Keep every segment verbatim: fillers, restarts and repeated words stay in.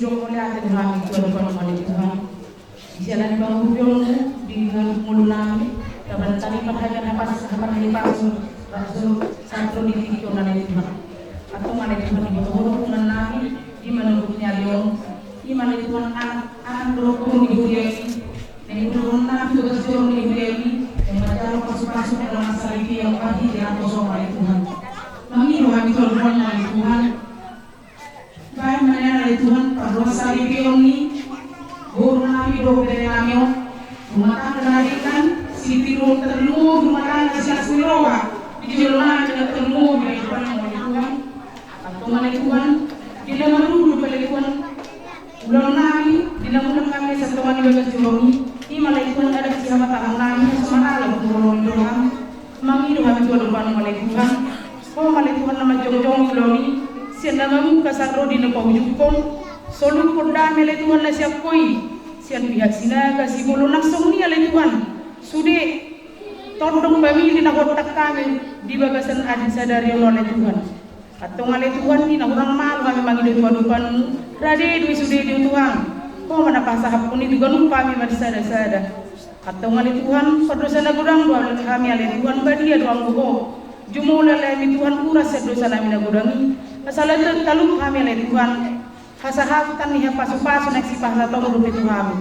Jong mauliate do hami tu adopanmu ale Tuhan. Di siala ni pangurionmu di ngolu nami, taban tani parhajan hapas hapan ni pasu pasu satro di tingki on ale Tuhan. Antong ale Tuhan, di boto boto nami di manurut ni ale on, i ma ale Tuhan anak anak dohot boru ni huria i. Naeng dohonon nami tu bagas joro ni huria i, naeng manjalo pasu pasu na mansaripe on bagi di angka on ale Tuhan. Mangido hami tu adopanmu ale Tuhan. Baen ma nian ale Tuhan pardongansaripeon ni boru nami dohot bere nami on. Rumah tangga na denggan, sitiruon tarlumobi rumah tangga silas ni roha di jolo nami na tarlumobi di adopanmu ale Tuhan. Antong ale Tuhan, di na marudut ale Tuhan ulaon nami, di na mulak hami sian tonga ni bagas joro i, i ma ale Tuhan adat sihabatahon nami, asa manalo tu holong ni roham. Mangido hami tu adopanmu ale Tuhan. Ho ma ale Tuhan na manjongjongi ulaon i sian na mamungka sahat ro di na paujunghon. Soluhon dame ale Tuhan na sian Ho i, sian pihak Sinaga, Simbolon nang songon i ale Tuhan sude tondong pamili na huontak hami di bagasan adi sadari on ale Tuhan. Antong ale Tuhan, di na hurang malo hami mangido tu adopanmu, rade do i sude di Tuhan. Ho ma na pasahaphon i tu ganup hami marsadasada. Antong ale Tuhan, pardosa na godang do hami ale Tuhan, badia do anggo Ho. Jumolo ale hami Tuhan, uras sian dosa nami na godang i. Asa laho talup hami ale Tuhan hasahatan ni hapasupasu na sipasahatonnami dope tu hami.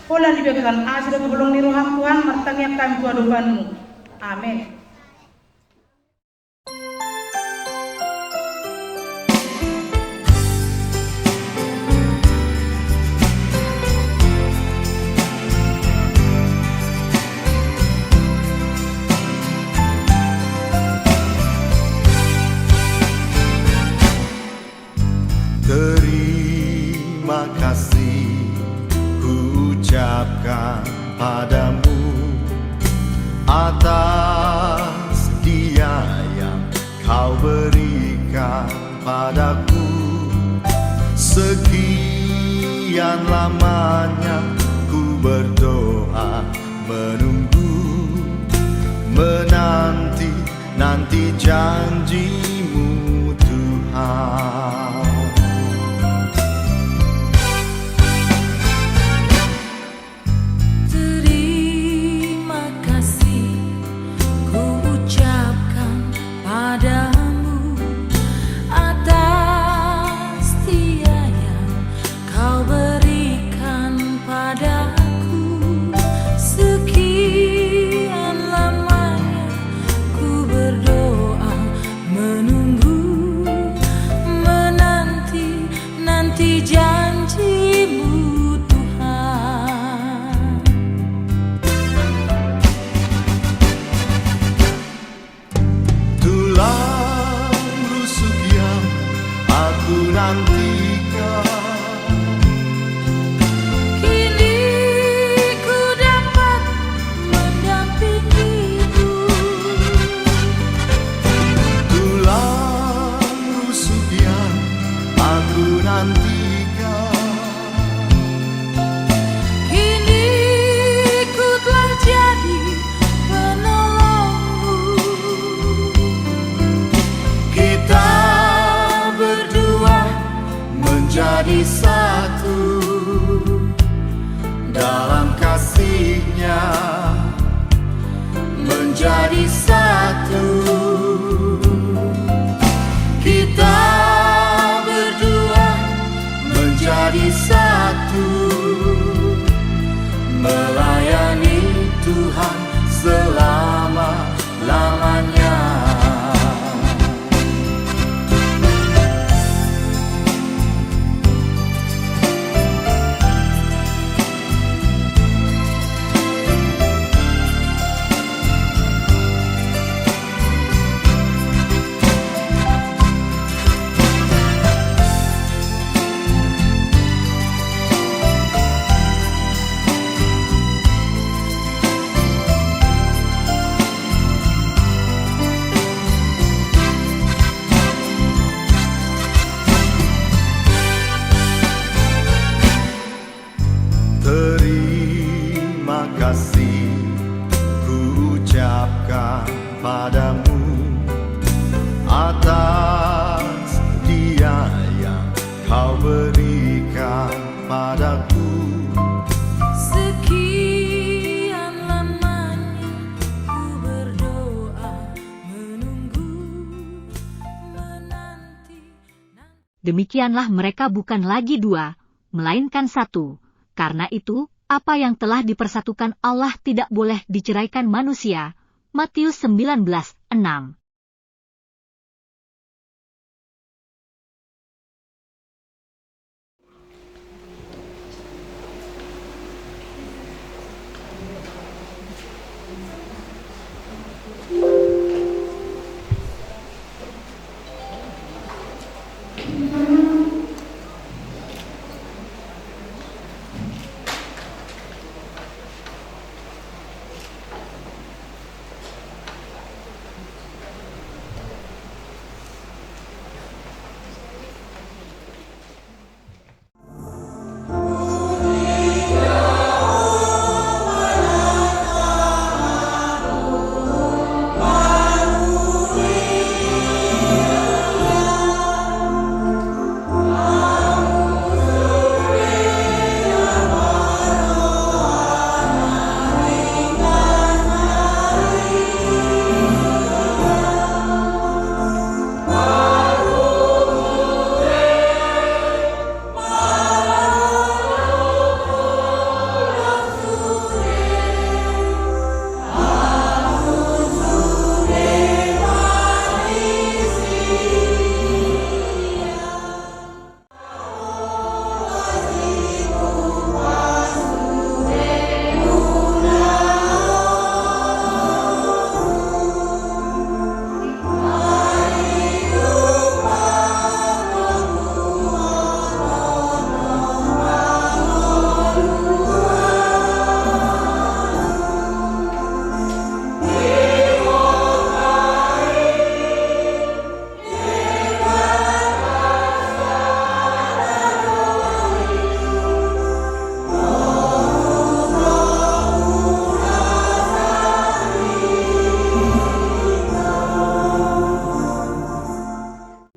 Holan di bagasan asi dohot holong ni roham Tuhan, martangiang hami tu adopanmu. Amen. Terima kasih ku ucapkan padamu atas dia yang Kau berikan padaku. Sekian lamanya ku berdoa, menunggu, menanti, nanti janji-Mu, Tuhan. Terima kasih ku ucapkan padamu atas dia yang Kau berikan padaku. Sekian lamanya ku berdoa, menunggu, menanti, nanti janji-Mu, Tuhan. Tulang rusuk yang aku nantikan. Kini ku dapat mendampingimu. Tulang rusuk yang aku nantikan. Kini ku telah jadi penolongmu. Kita berdua menjadi satu dalam kasih-Nya, menjadi satu. Kita berdua menjadi satu, melayani Tuhan selama-lamanya. Terima kasih ku ucapkan padamu atas dia yang Kau berikan. Demikianlah mereka bukan lagi dua, melainkan satu. Karena itu, apa yang telah dipersatukan Allah tidak boleh diceraikan manusia. Matius sembilan belas enam.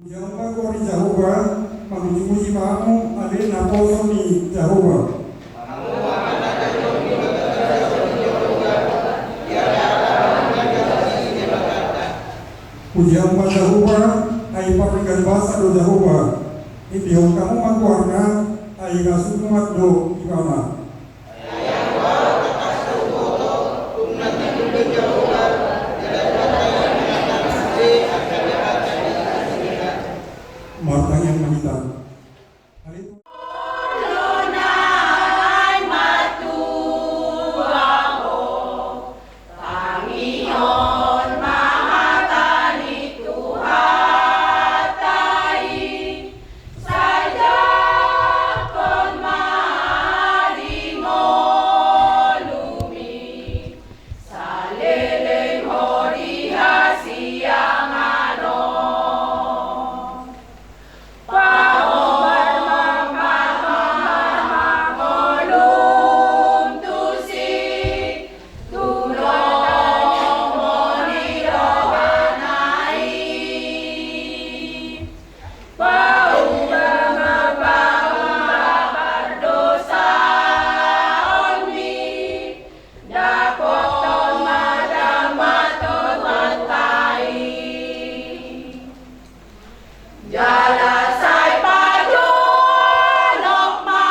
Pujian ma goar ni Jahowa, mamujimuji ma hamu ale naposo ni Jahowa. Pujian ma Jahowa, ai pardenggan basa do Jahowa, itehon hamu ma goarna, ai hasunduan do ibana. Martangiang ma hita. Tangihon ma hata ni Tuhanta i, sai jangkon ma di ngolumi, saleleng ho di hasiangan on. Jala sai pajonok ma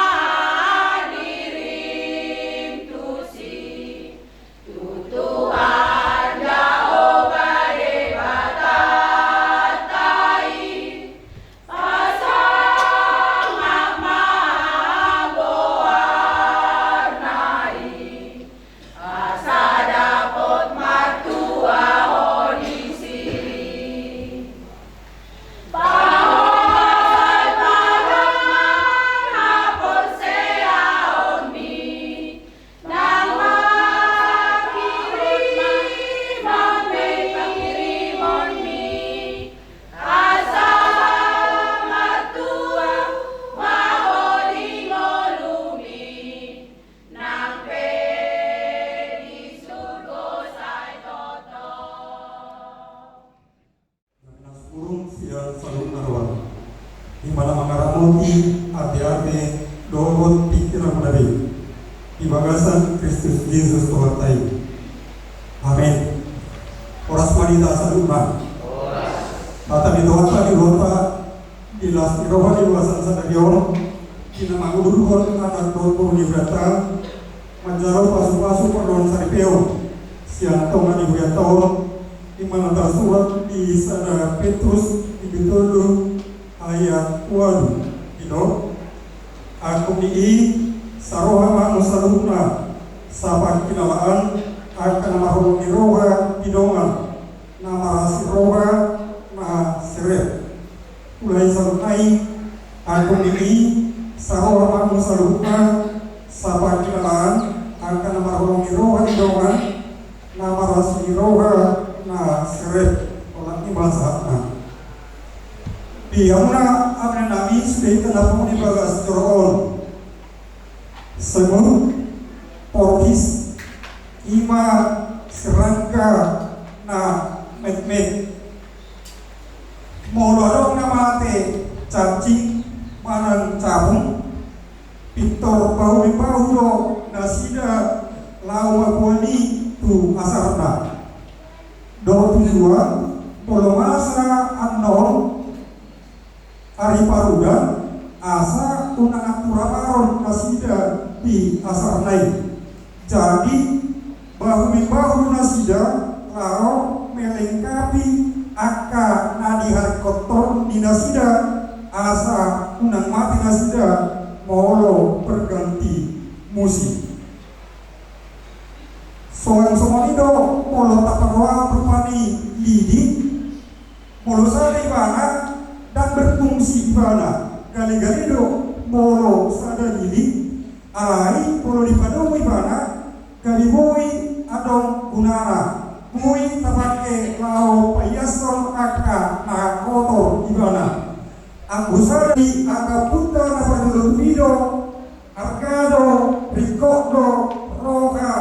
dirim tusi, tu Tuhan Jahowa Debatanta i, pasangap ma goarna i. Asa dapot martua ho disi. Pahohot ma haporseaonmi, nang panghirimon, panghirimon ni, asa martua ma ho di ngolumi. Nang pe di surgo sai toto. Nang na sumurung sian saluhutna roha, i ma na mangaramoti ateate dohot pingkiranmuna be, di bagasan Kristus Jesus Tuhanta i. Amen. Horas ma di hita saluhutna. Hata ni Tuhanta di rohanta, Di las ni roha di bagasan sadari on, di na mangudurhon anak dohot boru ni hurianta, manjalo pasupasu pardomuan saripeon sian tonga ni hurianta on, i ma na tarsurat di sada Petrus bindu tolu ayat ualu, didok: Angkup ni i, saroha ma hamu saluhutna, sapangkilalaan, angka na marholong ni roha di dongan, na marasi roha, na serep. Ulaon saluhutna i: Angkup ni i, saroha ma hamu saluhutna, sapangkilalaan, angka na marholong ni roha di dongan, na marasi roha, na serep. Olat ni ma sahatna. Di hamuna amang nami sude hita na pungu di bagas joro on. Semut, porhis, i ma serangga na metmet. Molo adong na mate cacing manang capung, pintor bahu-bahu do nasida laho mamboan i tu asarna. Dohot tujuan, molo masa annon ari parudan, asa unang antur abaron nasida di asarna i. Jadi, bahu-membahu nasida laho melengkapi angka na diharingkothon ni nasida, asa unang mate nasida molo perganti musim. Songon songon i do molo taparrohahon rupani lidi. Molo sada ibana, ndang berfungsi ibana. Gale-gale do molo sada lidi. Alai molo dipadomu ibana, gabe boi adong gunana. Boi tapake laho paiashon angka na kotor ibana. Anggo sada di angka punta na parjolo i do, arga do, ringkot do, roha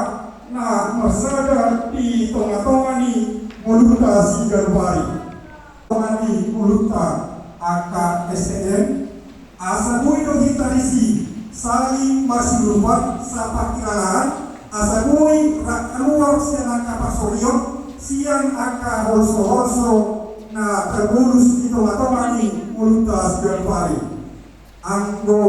na marsada di tonga-tonga ni ngolunta siganup ari. Tonga ni ngolunta angka S N M, asa boi do hita disi saling marsiurupan, sapangkilalaan, asa boi rap kaluar sian angka parsorion, sian angka holso-holso na tarbolus di tonga-tonga ni ngolunta siganup ari. Anggo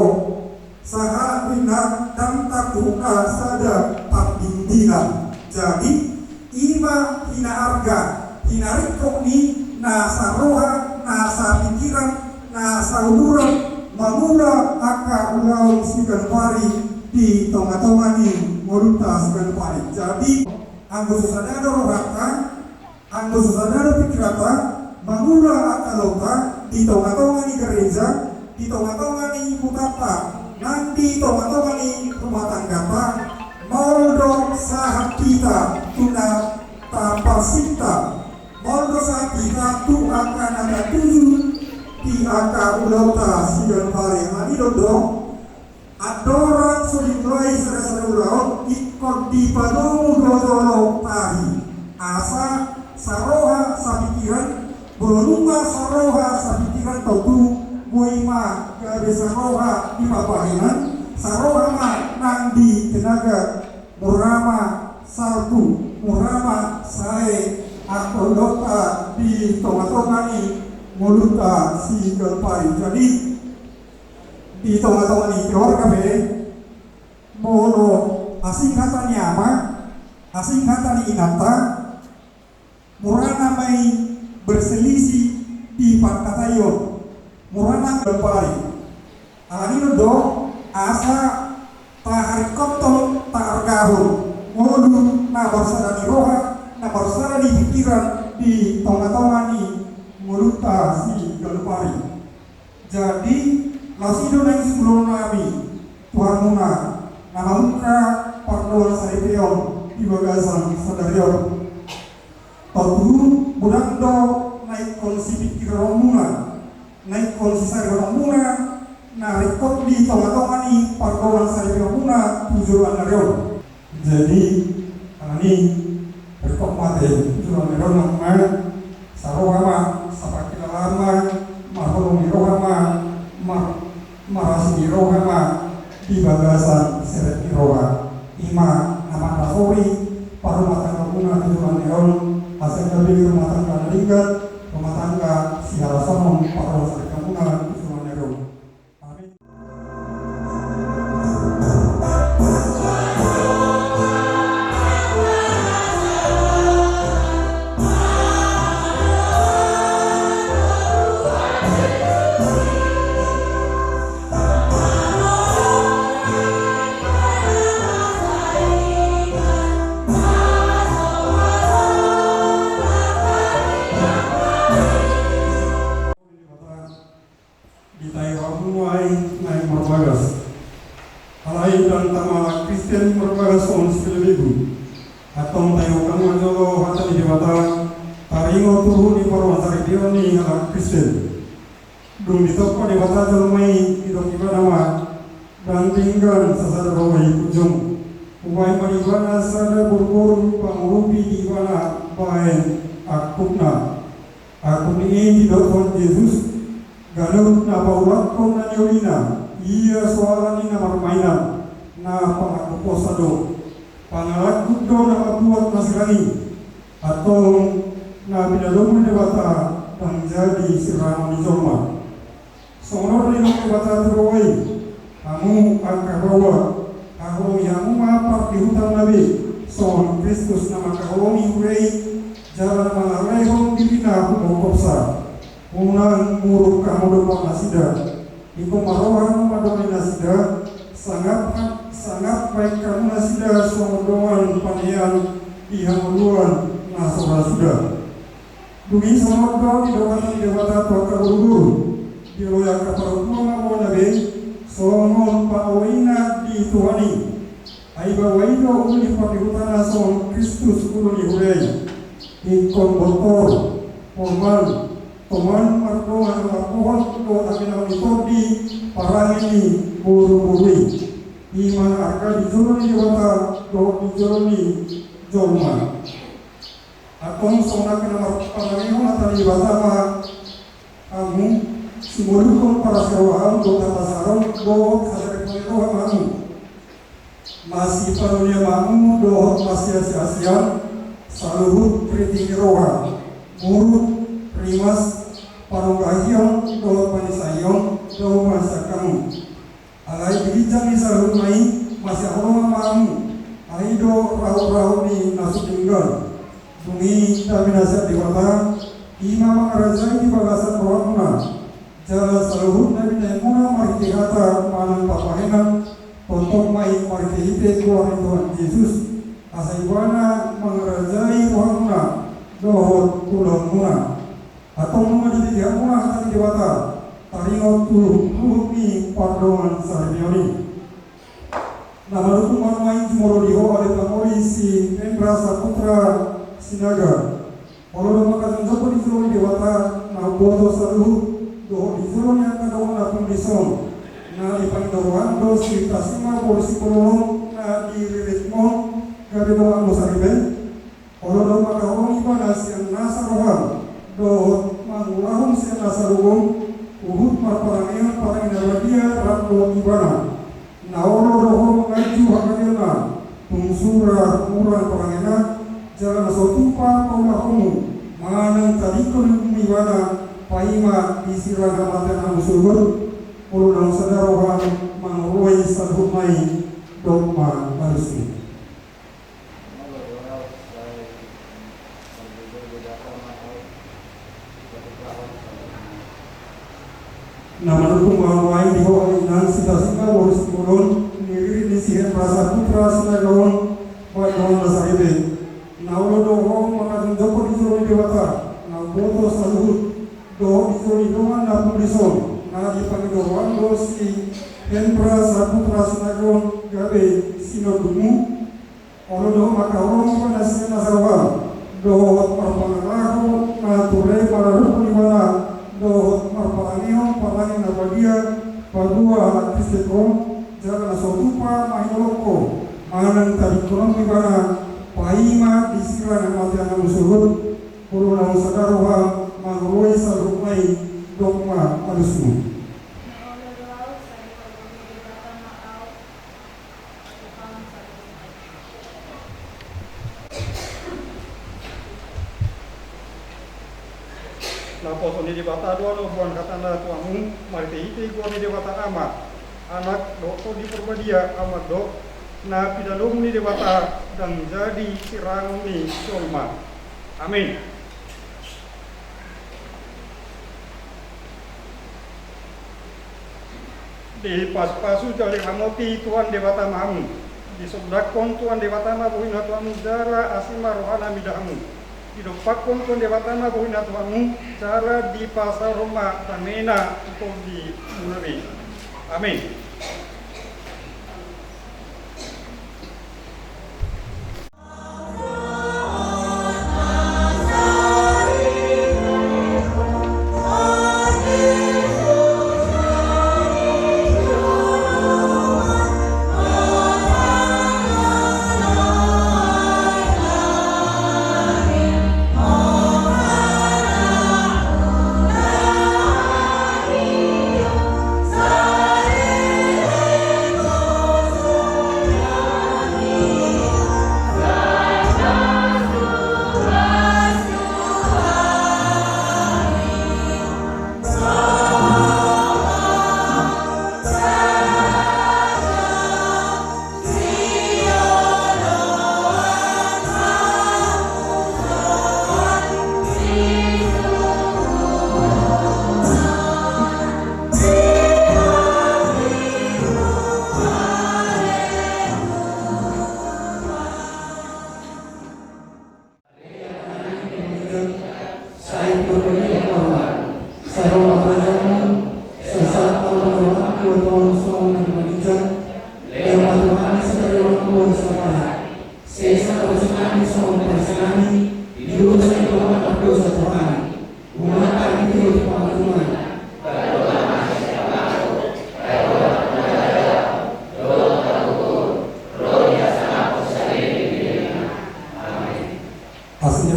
sahat ninna, ndang tarbuka sada pardingdingan. Jadi, i ma hinaarga, hinaringkot ni na saroha, na sapingkiran, na saumuran, mangula angka ulaon siganup ari di tonga-tonga ni ngolunta siganup ari. Jadi, anggo so sada do rohanta, anggo so sada do pingkiranta, mangula angka ulaonta di tonga-tonga ni gareja, di tonga-tonga ni hutanta, nang di tonga-tonga ni rumah tangganta, maol do sahat hita tu na taparsinta, maol do sahat hita tu angka na tatuju di angka ulaonta siganup ari. Alani do didok, andorang so dimulai sada-sada ulaon, ingkon dipadomu do jolo tahi. Asa saroha sapingkiran, molo nunga saroha sapingkiran, tontu boi ma gabe saroha di pambahenan, saroha ma nang di tenaga, mura ma salpu, mura ma sae angka ulaonta di tonga-tonga ni ngolunta siganup ari. Jadi, di tonga-tonga ni keluarga pe, molo asing hata ni ama, asing hata ni inanta, murana ma i berselisih di pangkataion, murana ma i. Alani do didok, asa taharingkothon, taargahon ngolu na marsada ni roha, na marsada ni pingkiran di tonga-tonga ni ngolunta siganup ari. Jadi, laos i do naeng siuloon nami tu hamuna na mamungka pardomuan saripeon di bagasan sadari on. Tontu godang do na ingkon sipingkironmuna, na ingkon sisarihonmuna, na ringkot di tonga-tonga ni pardomuan saripeonmuna tu joloan ni ari on. Jadi, alani i, ringkot ma tu joloan ni ari on, amang, saroha ma, sapangkilalaan ma, marholong ni roha ma, mar-, marasi ni roha ma di bagasan serep ni roha. I ma na mandasori parrumatanggaonmuna tu joloan ni ari on, asa gabe rumah tangga na denggan, rumah tangga sihalasonon pardomuan saripeonmuna tu Alai ndang tama halak Kristen marbagas songon sipelebegu. Antong taringot hamu ma jolo hata ni Debata, taringot tu huhut ni parrohatan saripeon ni halak Kristen. Dung ditompa Debata jolma i, didok Ibana ma, ndang denggan sasada roha i punjung. Hubahen ma di ibana sada boruboru pangurupi di ibana bahen angkupna. Angkup ni i didok Tuhan Jesus, ganup na paulakhon na niulina, ia so ala ni na marmainan, na pangangkuponsa do. Pangalangkup do na mambuat na sirang i. Antong na pinalobi ni Debata ndang jadi sirangon ni jolma. Songon on do didok Debata tu roha i, hamu angka baoa, haholongi hamu ma pardihutanna be, songon Kristus na mangkaholongi huria i, jala na mangalehon dirina humongkopsa. Unang muruk hamu dompak nasida. Ingkon marroha hamu mandongani nasida, sangap, sangap bahen hamu nasida songon dongan panean di hangoluan na so ra suda. Dung i songon on do didok hata ni Debata tu angka boruboru, diloi angka parompuan ma baoa na be, songon paoloina di Tuhan i. Ai baoa i do ulu ni pardihutanna songon Kristus ulu ni huria i. Ingkon botor, formal, toman mardongan lakohon dohot hamenaon ni tondi parange ni boruboru i. I ma arga di jolo ni Debata dohot di jolo ni jolma. Antong songon angka na marparangehon hata ni Debata ma hamu, simolukhon parasirohaon dohot hapasahaton dohot hasaripeon ni roha ma hamu. Masipanunia ma hamu dohot masiasiasian saluhut riting ni roha, muruk, rimas, panungkahion dohot panisaion, dao ma sian hamu. Alai di ginjang ni saluhutna i masihaholongan ma hamu, ai do rahut-rahut ni na so tinggal. Dung i, dame na sian Debata, i ma mangarajai di bagasan rohamuna, jala saluhut na binahenmuna marhite hata manang parbahenan, tongtong ma i marhitehite goar ni Tuhan Jesus, asa Ibana mangarajai rohamuna dohot ulaonmuna. Antong nunga dibege hamuna hata ni Debata, taringot tu huhut ni pardongan saripeon i. Na manungkun ma nuaeng jumolo di ho ale pangoli si Hendra Saputra Sinaga. Olo do mangkajongjongkon di jolo ni Debata na umboto saluhut, dohot di jolo ni angka dongan na pungu dison, na dipangido roham do si Tasima boru Simbolon on na di Riritmon, gabe donganmu saripe. Olo do mangkaholongi ibana sian nasa roham, dohot mangulahon sian nasa gogo, huhut marparangehon parange na badia rap dohot ibana. Na olo do ho manganju hagaleonna, tung sura murang parangena, jala na so tupa paulahonmu, manang tadingkonmu ibana, paima disirang hamatean hamu sogot. Molo naung sada roham mangoloi saluhutna i, dok ma alusmu. Na manungkun ma nuaeng di ho ale inang si Tasima boru Simbolon, ni ririt ni si Hendra Saputra Sinaga on, bahen dongan na saripe. Na olo do ho mangkajongjongkon di jolo ni Debata na umboto saluhut, dohot di jolo ni dongan na pungu dison, na dipangido roham do si Hendra Saputra Sinaga on gabe sinondukmu. Olo do mangkaholongi ibana sian nasa roham, dohot marpangalaho na ture maradophon ibana, dohot marparangehon parange na badia, paboa halak Kristen ho, jala na so tupa mahinolong ho, manang tadingkononmu ibana, paima disirang hamatean hamu sogot. Molo naung sada roham mangoloi saluhutna i, dok ma alusmu. Naposo ni Debata do na boan hatana tu hamu, marhitehite goar ni Debata Ama, Anak, dohot Tondi Parbadia, Ama dok, na pinalobi ni Debata, ndang jadi sirangon ni jolma. Amin. Dipasupasu jala diramoti Tuhan Debata ma hamu. Disondangkon Tuhan Debata ma bohina tu hamu jala asi ma rohana mida hamu. Didompakkon Tuhan Debata ma bohina tu hamu jala dipasaorhon ma damena tu tondimuna be. Amin.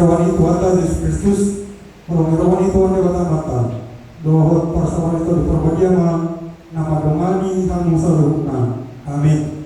Roha ni Tuhanta Jesus Kristus, ro ni roha ni Tuhan Debata Amanta, dohot parsaoran ni Tondi Parbadia ma na mandongani hamu saluhutna. Amin.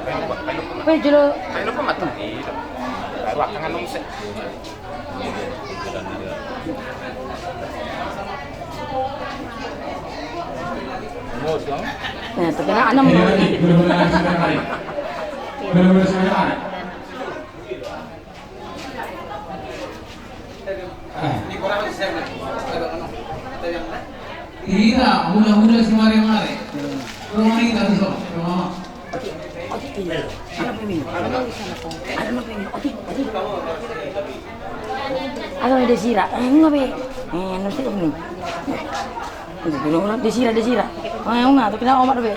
Weh, jolo. Nah, terkena enam. Ira, hula-hula si mare-mare. Rumah kita tu, so, rumah. Ada Desira, eh, enggak be. Eh, nanti ini. Desira, Desira. Eh, enggak, tapi kenapa omat be?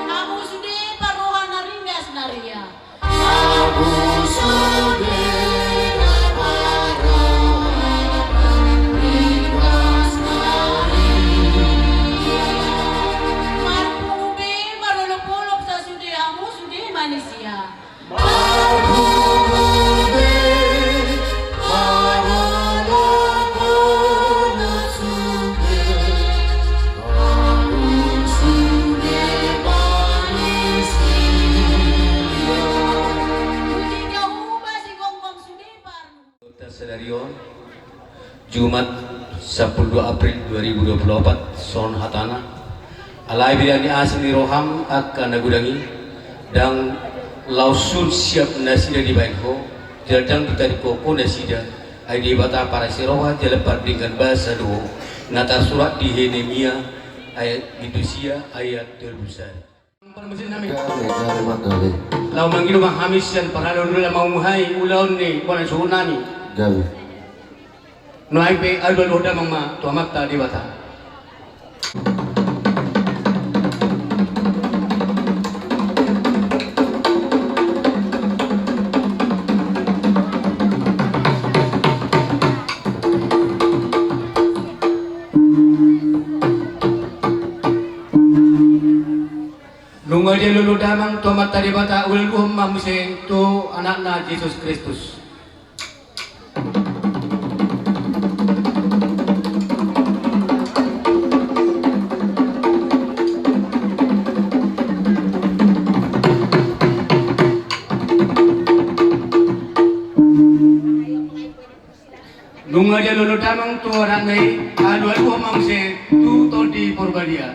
Hamu sude parroha na ringgas na ria. Hamu sude parroha na ringgas na ria. Marpungu be, marolopolop sasude hamu sude manisia. Sadari on, Jumat, sampulu dua April dua ribu dua puluh opat, songon hatana. Alai bida ni asi ni roham angka na godang i, ndang laos sun siap nasida dibahen ho, jala ndang ditadingkon ho nasida, ai Debata parasi roha jala pardenggan basa do ho, na tarsurat di Yeremia ayat bindu sia ayat tolu pulu sada. Gabe, gabe, ma gabe. Laho mangido ma hami sian parhalado ni ulaon, ulaon ni bona suhut nami. Gabe. Nuaeng pe alualu damang ma tu Amanta Debata. Nunga dialualu damang tu Amanta Debata, ulaluhon ma muse tu Anakna Jesus Kristus. Nunga dialualu damang tu Anakna i, alualuhon ma muse tu Tondi Porbadia.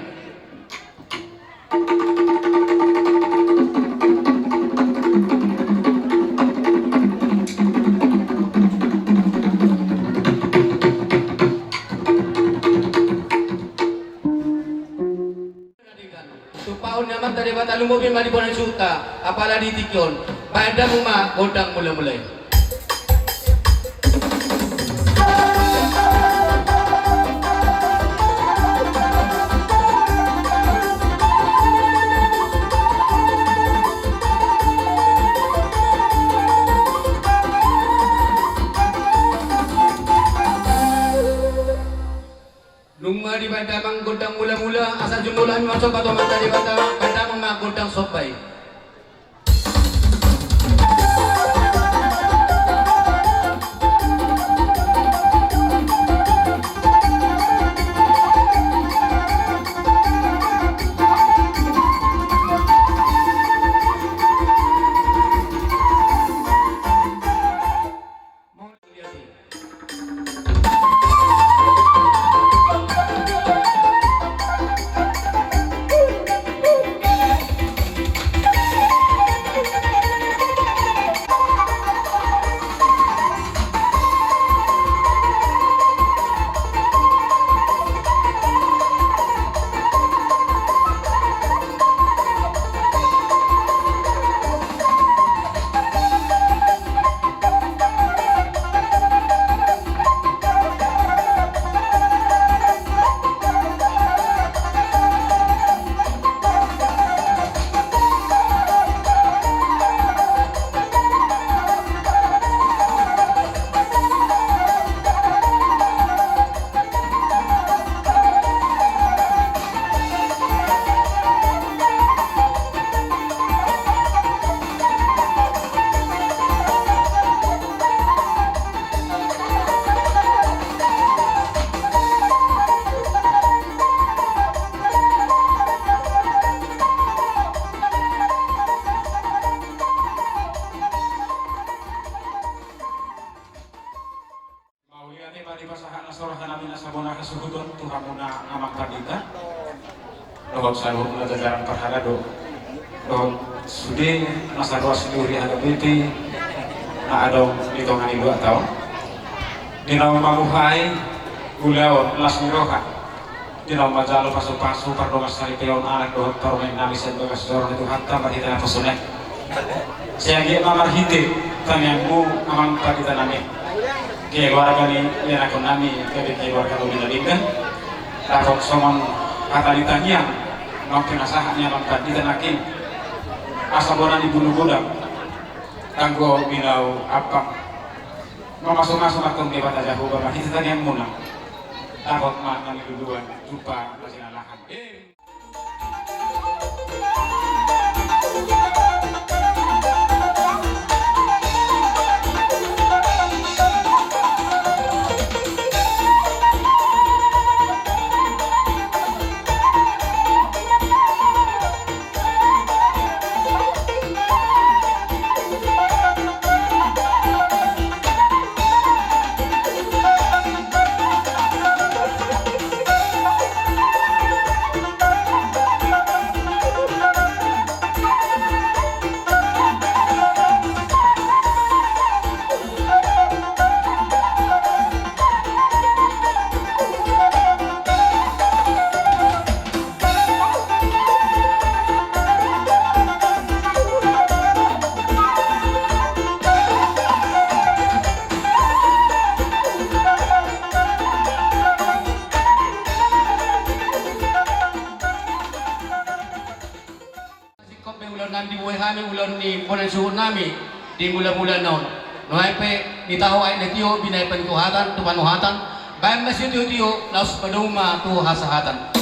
Tumpahon ni Amanta Debata lumobi ma di bona ni suhuta, apala di tingki on, bahen damang ma gondang mula-mula i. Di baen damang gondang mula-mula, asa jumolo hami marsomba tu Amanta Debata, baen damang ma gondang somba i. Mauliate ma di pasahat na so roha nami na sabona hasuhuton tu hamuna amang pandita dohot saluhutna jajaran parhalado dohot sude na saruas ni huria H K B P na adong di tonga ni luat on. Di naung mamuhai ulaon las ni roha, di naung manjalo pasupasu pardongan saripeon anak dohot parumaen nami sian bagas joro ni Tuhanta marhite naposo on. Sai anggiat ma marhite tangiangmu amang pandita nami, keluarga ni ianakhon nami gabe keluarga na uli na denggan. Dapot songon hata ni tangiang nang pinasahat ni amang pandita nangkin, asa bona ni bulu godang, tanggo binau ampang. Mamasumasu ma antong Debata Jahowa marhite tangiangmuna. Dapot ma na niluluan jumpa na sinalahan. Singkop be ulaon nami, dibuhai hami ulaon ni bona ni suhut nami di mula-mula na on. Nuaeng pe nitahu aek na tio, binahen panuhatan tu panuhatan, baen ma sitio-tio, laos padomu ma tu hasahatan.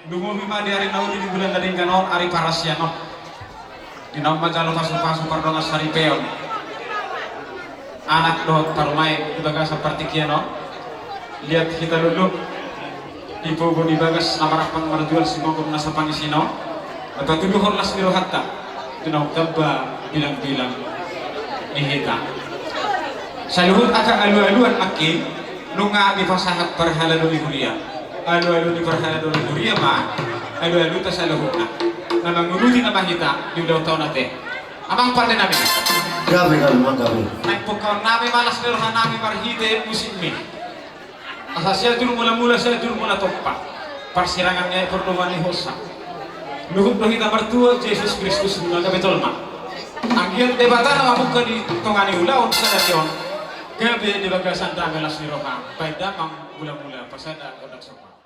Lumobi ma di ari na uli di bulan na denggan on, ari parasian on. Di naung manjalo pasupasu pardongan saripeon anak dohot parumaen di bagasan partingkian on. Liat hita lolo, di pogu di bagas na marampang marjual, singogom na sapangisina on, na patuluhon las ni rohanta. Di naung tamba bilang-bilang ni hita. Saluhut angka alu-aluan nangkin nunga dipasahat parhalado ni huria. Alu-alu ni parhalado ni huria ma alu-aluta saluhutna. Na mangurupi nama hita di ulaonta on ate. Amang pande nami. Gabe, gabe, amang, gabe. Naeng pungkaon nami ma las ni roha nami marhite musikmi. Asa sai jur mula-mula, sai jur mula tompa. Parsirangan ni aek, pardongan ni hosa. Luhut do hita martua, Jesus Kristus nunga gabe tolma. Anggiat Debata na mamungka di tonga ni ulaon sadari on, gabe di bagasan dame las ni roha, baen damang mula-mula, pasada gondang somba.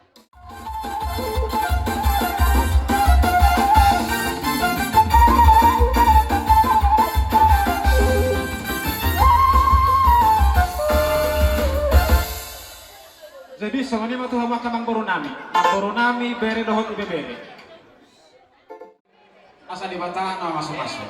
Jadi songon i ma tu hamu angka amangboru nami, amangboru nami, bere dohot ibebere. Asa Debata na mamasu-masu.